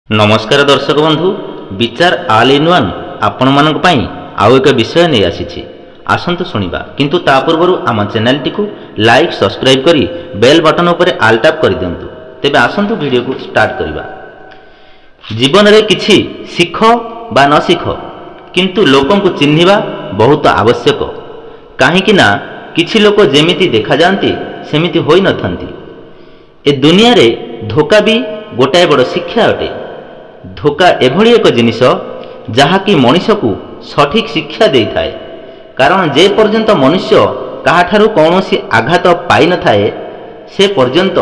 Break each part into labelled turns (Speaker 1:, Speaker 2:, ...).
Speaker 1: ନମସ୍କାର ଦର୍ଶକ ବନ୍ଧୁ, ବିଚାର ଆଲ୍ ଇନ୍ ୱାନ୍ ଆପଣମାନଙ୍କ ପାଇଁ ଆଉ ଏକ ବିଷୟ ନେଇ ଆସିଛି। ଆସନ୍ତୁ ଶୁଣିବା, କିନ୍ତୁ ତା ପୂର୍ବରୁ ଆମ ଚ୍ୟାନେଲଟିକୁ ଲାଇକ୍, ସବସ୍କ୍ରାଇବ୍ କରି ବେଲ୍ ବଟନ୍ ଉପରେ ଆଲ୍ ଟ୍ୟାପ୍ କରିଦିଅନ୍ତୁ। ତେବେ ଆସନ୍ତୁ ଭିଡ଼ିଓକୁ ଷ୍ଟାର୍ଟ କରିବା। ଜୀବନରେ କିଛି ଶିଖ ବା ନ ଶିଖ, କିନ୍ତୁ ଲୋକଙ୍କୁ ଚିହ୍ନିବା ବହୁତ ଆବଶ୍ୟକ। କାହିଁକି ନା କିଛି ଲୋକ ଯେମିତି ଦେଖାଯାଆନ୍ତି, ସେମିତି ହୋଇନଥାନ୍ତି। ଏ ଦୁନିଆରେ ଧୋକା ବି ଗୋଟାଏ ବଡ଼ ଶିକ୍ଷା ଅଟେ। ଧୋକା ଏଭଳି ଏକ ଜିନିଷ, ଯାହାକି ମଣିଷକୁ ସଠିକ୍ ଶିକ୍ଷା ଦେଇଥାଏ। କାରଣ ଯେ ପର୍ଯ୍ୟନ୍ତ ମନୁଷ୍ୟ କାହାଠାରୁ କୌଣସି ଆଘାତ ପାଇନଥାଏ, ସେ ପର୍ଯ୍ୟନ୍ତ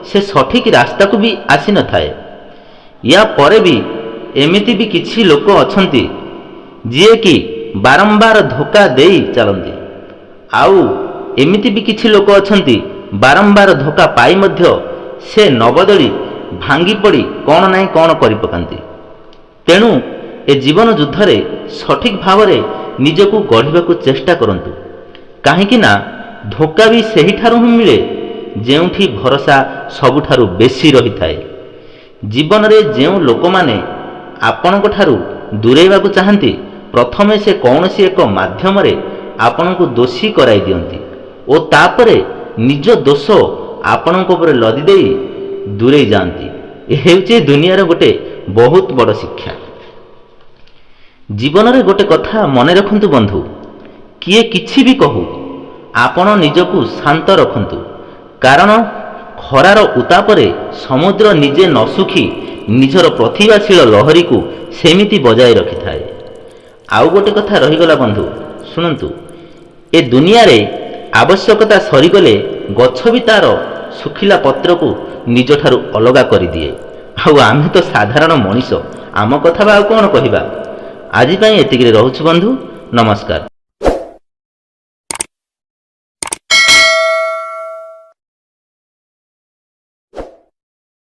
Speaker 1: ସେ ସଠିକ୍ ରାସ୍ତାକୁ ବି ଆସିନଥାଏ। ୟା ପରେ ବି ଏମିତି ବି କିଛି ଲୋକ ଅଛନ୍ତି, ଯିଏକି ବାରମ୍ବାର ଧୋକା ଦେଇ ଚାଲନ୍ତି। ଆଉ ଏମିତି ବି କିଛି ଲୋକ ଅଛନ୍ତି, ବାରମ୍ବାର ଧୋକା ପାଇ ମଧ୍ୟ ସେ ନ ବଦଳି ଭାଙ୍ଗି ପଡ଼ି କ'ଣ ନାହିଁ କ'ଣ କରିପକାନ୍ତି। ତେଣୁ ଏ ଜୀବନ ଯୁଦ୍ଧରେ ସଠିକ୍ ଭାବରେ ନିଜକୁ ଗଢ଼ିବାକୁ ଚେଷ୍ଟା କରନ୍ତୁ। କାହିଁକି ନା ଧୋକା ବି ସେହିଠାରୁ ହିଁ ମିଳେ, ଯେଉଁଠି ଭରସା ସବୁଠାରୁ ବେଶୀ ରହିଥାଏ। ଜୀବନରେ ଯେଉଁ ଲୋକମାନେ ଆପଣଙ୍କ ଠାରୁ ଦୂରେଇବାକୁ ଚାହାନ୍ତି, ପ୍ରଥମେ ସେ କୌଣସି ଏକ ମାଧ୍ୟମରେ ଆପଣଙ୍କୁ ଦୋଷୀ କରାଇ ଦିଅନ୍ତି ଓ ତାପରେ ନିଜ ଦୋଷ ଆପଣଙ୍କ ଉପରେ ଲଦି ଦେଇ ଦୂରେଇ ଯାଆନ୍ତି। ଏ ହେଉଛି ଦୁନିଆର ଗୋଟେ ବହୁତ ବଡ଼ ଶିକ୍ଷା। ଜୀବନରେ ଗୋଟେ କଥା ମନେ ରଖନ୍ତୁ ବନ୍ଧୁ, କିଏ କିଛି ବି କହୁ, ଆପଣ ନିଜକୁ ଶାନ୍ତ ରଖନ୍ତୁ। କାରଣ ଖରାର ଉତ୍ତାପରେ ସମୁଦ୍ର ନିଜେ ନ ଶୁଖି ନିଜର ପ୍ରତିଭାଶୀଳ ଲହରୀକୁ ସେମିତି ବଜାୟ ରଖିଥାଏ। ଆଉ ଗୋଟେ କଥା ରହିଗଲା ବନ୍ଧୁ, ଶୁଣନ୍ତୁ। ଏ ଦୁନିଆରେ ଆବଶ୍ୟକତା ସରିଗଲେ ଗଛ ବି ତାର ଶୁଖିଲା ପତ୍ରକୁ ନିଜଠାରୁ ଅଲଗା କରିଦିଏ। ଆଉ ଆମେ ତ ସାଧାରଣ ମଣିଷ, ଆମ କଥା ବା ଆଉ କ'ଣ କହିବା? ଆଜି ପାଇଁ ଏତିକିରେ ରହୁଛୁ ବନ୍ଧୁ, ନମସ୍କାର।